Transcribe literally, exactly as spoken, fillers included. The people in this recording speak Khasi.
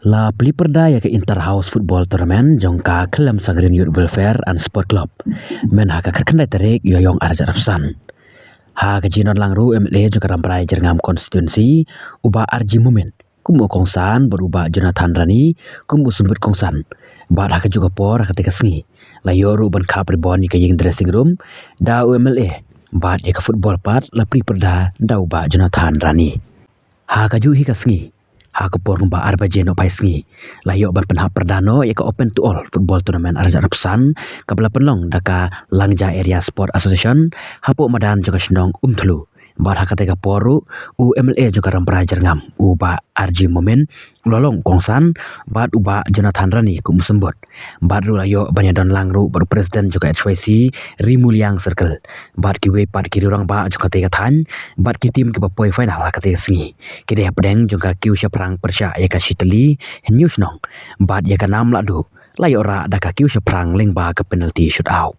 La plie pyrda ïa ka Inter House Football Tournament jong ka Khliehriat Youth Welfare and Sport Club mynha ka khatkhyndai tarik Ïaïong arhajar arphew san. Ha ka jingdonlang ruh u M L A jong ka Rambrai Jyrngam Constituency, u Bah R G Momin kum u kongsan bad u Bah Jonathan Rani kum u symbud kongsan. Bad ha kajuh ka por ha katei ka sngi la ïoh ruh ban khap ribbon ïa ka ïing dressing room da u M L A, bad ïa ka football pat la plie pyrda da u Bah Jonathan Rani. Ha kajuh hi ka sngi, ha ka por kumba ar baje nohphai sngi, la ïoh ban pynhap pyrda noh ïa ka Open to All Football Tournament arhajar arphew san, kaba la pynlong da ka Langja Area Sport Association hapoh madan jong ka shnong Umthlu. Bad ha katei ka por ruh u M L A jong ka Rambrai Jyrngam, u Bah R G Momin, u la long kongsan bad u Bah Jonathan Rani kum u symbud. Bad ruh la ïoh ban ïadonlang ruh bad u President jong ka H Y C Rimuliang Circle, bad kiwei pat ki riew rangbah jong katei ka thaiñ, bad ki team kiba poi final ha katei ka sngi ki dei hapdeng jong ka Kiew Shaphrang pyrshah ïa ka Shitali Hynñiewshnong, bad ïa ka nam lahduh la ïoh rah da ka Kiew Shaphrang lyngba ka penalty shootout.